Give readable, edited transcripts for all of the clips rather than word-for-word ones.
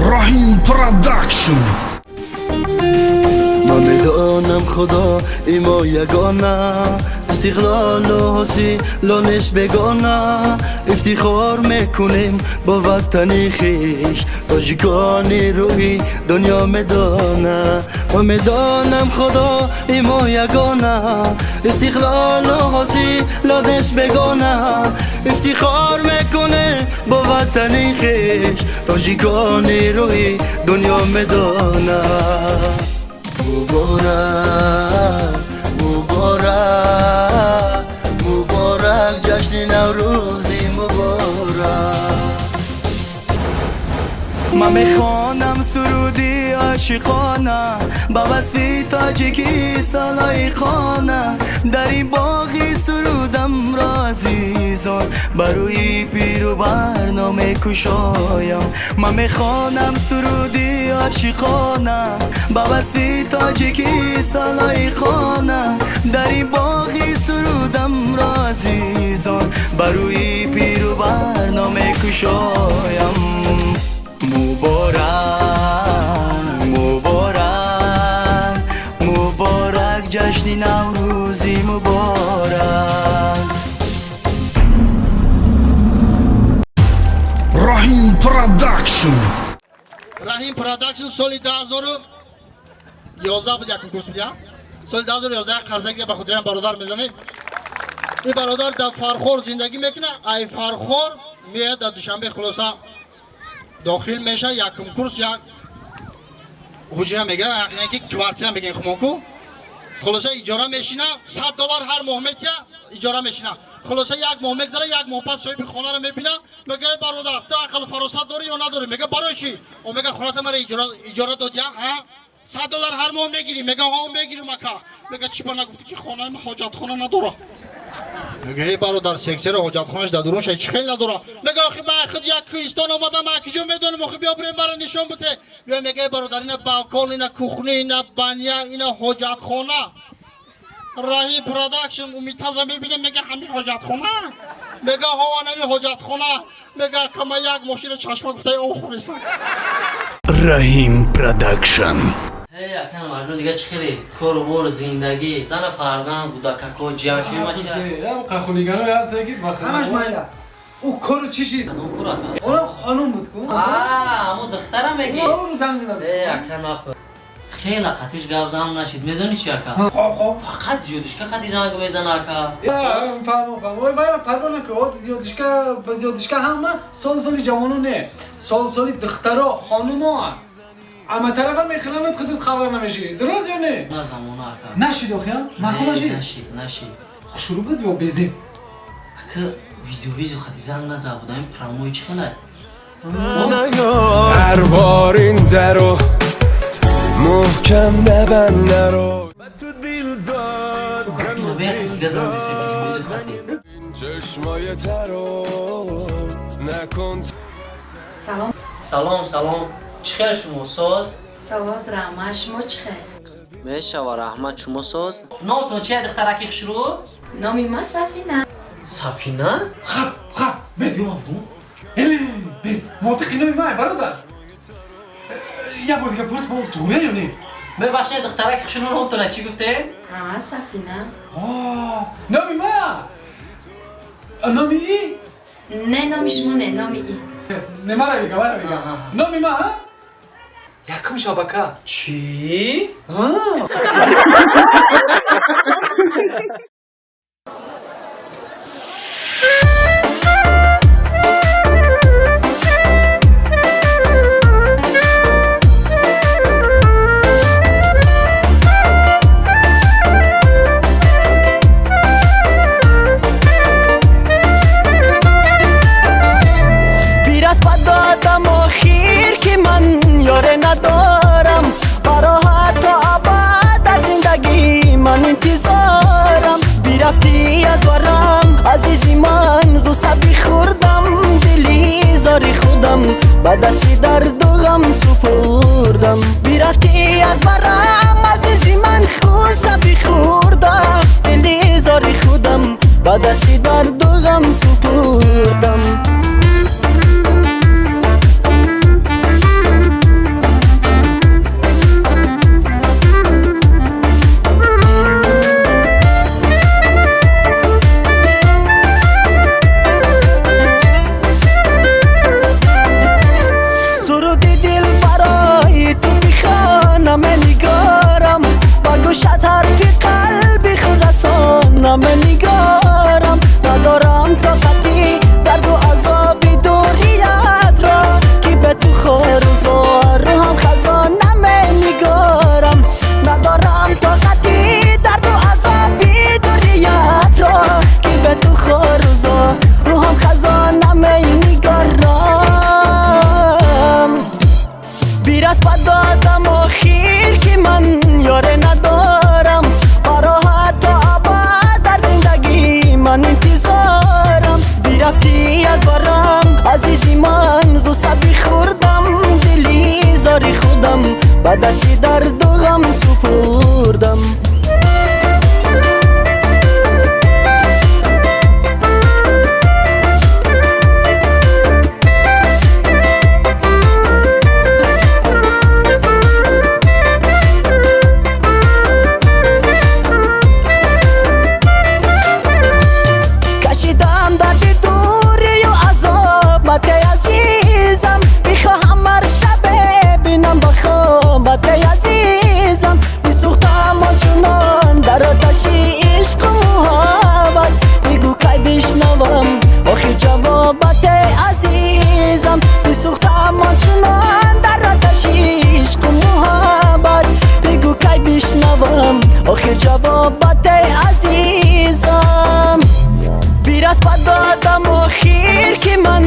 Раҳим Продакшн. Ман медонам Худо имо ягона, истиқлолу ҳосилониш бегона. Ифтихор мекунем бо ватани хеш, тоҷикони рӯи дунё медона. Ман медонам Худо имо ягона, истиқлолу ҳосилониш бегона. Ифтихор мекунем бо ватани хеш, тоҷикони рӯи дунё медона. Муборак, муборак, муборак ҷашни Наврӯзи муборак. Ман мехонам суруди ошиқона, ба васфи тоҷикӣ солои хона. Дар ин боғи сурудамро азизон, ба рӯи пиру барно мекушоям. Ман мехонам суруди ошиқона, ба васфи тоҷикӣ солои хона. Дар ин боғи сурудамро азизон, ба рӯи пиру барно мекушоям. Муборак, муборак, муборак ҷашни Наврӯзи муборак. Раҳим Продакшн. Раҳим Продакшн соли 2011 буд, якум курс буд, соли 2011 як қарзаги ба хотирам бародар мезанем. Ин бародар дар Фархор зиндагӣ мекунад, ай Фархор меяд дар Душанбе, хулоса дохил меша, якум курс як ҳуҷра мегирад, ки квартира мегӯем хумонку. Хулоса иҷора мешина, $100 ҳар моҳ метия, иҷора мешина. Хулоса як моҳ мегзара, як моҳ пас соҳиби хонаро мебина, мега: эй бародар, ту ақлу фаросат дорӣ ё надорӣ? Мега: барои чӣ? О мега: хоната мара иҷора додия, ҳа? $100 ҳар моҳ мегирӣ? Мега: ҳо, мегирим ака. Мега: чӣ ба нагуфтӣ ки хонаи ман ҳоҷатхона надора? Мега: эй бародар, сексера ҳоҷатхонаш дар дурун шай, чӣ хел надора? Мега: охи ман худ як кӯҳистон омадам, ман киҷо медонам, охи биё бирем, мара нишон бите. Биё, мега: эй бародар, ина балкон, ина кухня, ина баня, ина ҳоҷатхона. Раҳим Продакшн умитаза мебинем, мега: ҳами ҳоҷатхона? Мега: ҳо, анами ҳоҷатхона. Мега: кама як мошина чашма гуфтаи охӯрестам. Раҳим Продакшн. Эй, акан Маҷнун, дига чӣ хеле кору бор, зиндагӣ, зана, фарзанд, кӯдакако, ҷиянчӯи ма чи? Хулиганои ҳаст ки ҳамаш майла. Ӯ кору чӣ шид? Кадом кор, ака? Она хонум буд ку? Аа, амо духтара мегӣ? Ӯ занг зада буд. Эй, ака, нап хела қатиш гап занам нашид, медонӣ чи, ака? Хоб, хоб. Фақат зиёдишка қати занг мезана, ака. Фаҳмо, фаҳмо. Ой, вай, фарқо накун, оз зиёдишка ба зиёдишка ҳама сол соли ҷавоно не, сол соли духтаро, хонумо. Ама тарафа мехӯранад, худат хабар намешӣ, дуруст ё не? На замона, ака. Нашид охи, маъқул нашид? Нашид, нашид. Хушрӯ буд ё безеб? Ака, видеовизио қати занг назад буд, ами прямой чӣ хелай? هر بار این درو محکم نبند نرو تو دیل داد Ина беяк дига занг зеса видеовизио қати. چشمای ترو نکن. Салом. Салом, салом, чӣ хел шумо, соз? Соз, раҳмат, шумо чӣ хел? Мешава, раҳмат, шумо соз? Номтон чия, духтараки хушрӯ? Номи ман Сафина. Сафина? Хаб, хаб, без, эле без, мувофиқи номи ман, бародар, як бор дига пурс, бо туғрия ё не? Мебахшед, духтараки хушрӯ, номтона чӣ гуфтем? Ҳа, Сафина. Номи ман, номи и? Не, номи шумо не, номи и. Не, мара бига, мара бига, номи ман якум шабака. Чӣ? Бирас ба додам охир ки ман ёре надорам, бароҳат то абад дар зиндагӣ ман интизорам. Бирафтӣ аз барам, азизи ман, ғусса бихӯрдам, дили зори худам ба дасти дарду ғам супурдам. Бирафтӣ аз барам, азизи ман, ғусса бихӯрдам, дили зори худам ба дасти дарду ғам супурдам. Бирас ба додам охир ки ман ёре надорам, бароҳат то абад дар зиндагӣ ман интизорам. Бирафтӣ аз барам азизи ман, ғусса бихӯрдам, дили зори худам ба дасти дарду ғам супурдам. Кашидам дарди дурию азоб, эй азизам, бихоҳам ҳар шабе бинам ба хоб, эй азизам. Бисӯхтам ончунон дар оташи ишқу муҳаббат, бигӯ кай бишнавам охир ҷавобат, эй азизам. Бисӯхтам ончунон дар оташи ишқу муҳаббат, бигӯ кай бишнавам охир ҷавобат, эй азизам. Бирас ба додам охир ки ман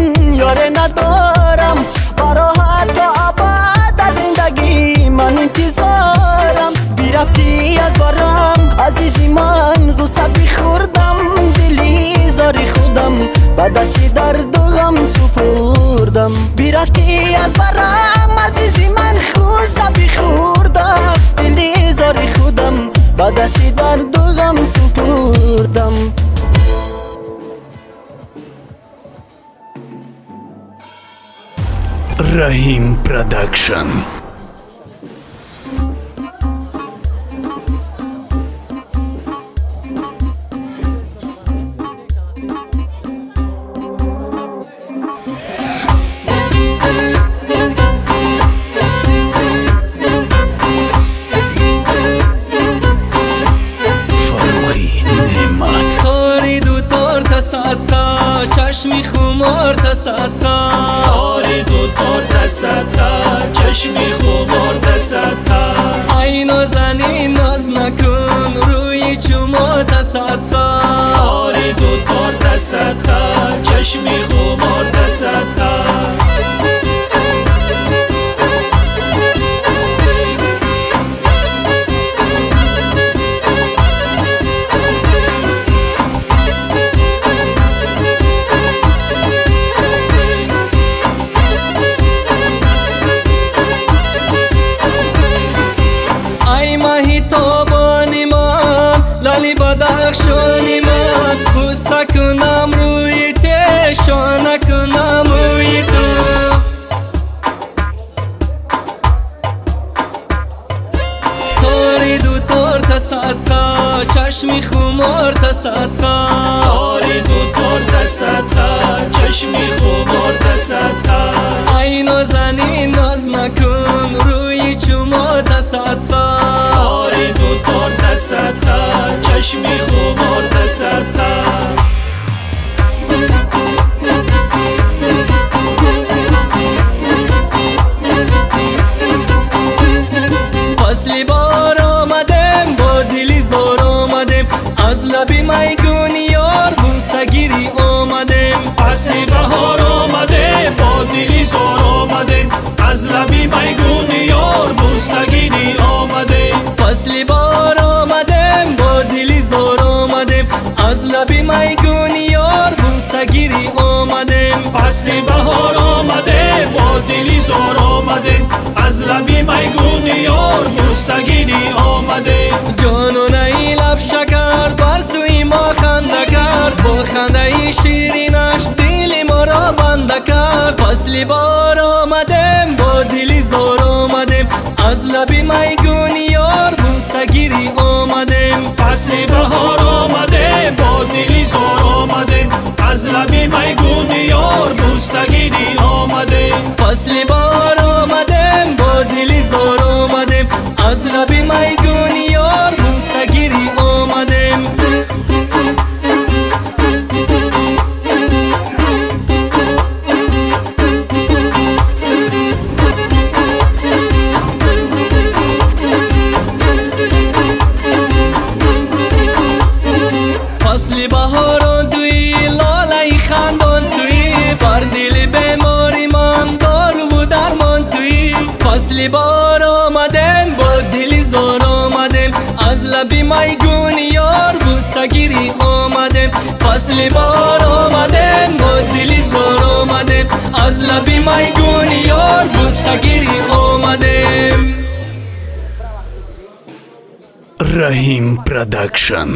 ёре надорам, бароҳат то абад дар зиндагӣ ман интизорам. Бирафтӣ аз барам азизи ман, ғусса бихӯрдам, дили зори худам ба дасти дарду ғам супурдам. Бирафтӣ аз барам азизи ман, ғусса бихӯрдам, дили зори худам ба дасти дарду ғам супурдам. Rahim Production. Фаррухи Неъмат. Тори дутор тасадқа, чашми хумор тасадқа. Тори дутор тасадқа, чашми хумор тасадқа. Ай нозанин ноз накун, рӯи чумо тасадқа. Тори дутор тасадқа, чашми хумор тасадқа. Ай маҳи тобони ман, лали бадахшони ман, бӯса кунам рӯи тешона кунам мӯи ту. Тори дутор тасадқа, чашми хумор тасадқа. Тори дутор тасадқа, чашми хумор тасадқа. Ай нозанин ноз накун, рӯи чумо тасадқа. Тори дутор тасадқа, чашми хумор тасадқа. Фасли бор омадем, бо дили зор омадем, аз лаби майгуни ёр бӯсагирӣ омадем. Фасли баҳор омадем, бо дили зор омадем, аз лаби майгуни ёр бӯсагирӣ омадем. Фасли бор омадем, бо дили зор омадем, аз лаби майгуни ёр бӯсагирӣ омадем. Фасли баҳор омадем, бо дили зор омадем, аз лаби майгуни ёр бӯсагирӣ омадем. Ҷононаи лаб шакар бар сӯи мо ханда кард, бо хандаи ширинаш дили моро банда кард. Фасли бор омадем, бо дили зор омадем, аз лаби майгуни ёр бӯсагирӣ омадем. Фасли баҳор омадем, бо дили зор омадем, аз лаби майгуни ёр бӯсагирӣ омадем. Фасли бор омадем, бо дили зор омадем, аз лаби майгуни ёр бӯсагирӣ омадем. Фасли баҳорон туи, лолаи хандон туи, бар дили бемори ман доруву дармон туи. Фасли Фасли бор омадем, бо дили зор омадем, аз лаби майгуни ёр бусагирӣ омадем. Фасли бор омадем, бо дили зор омадем, аз лаби майгуни ёр бусагирӣ омадем. Раҳим Продакшн.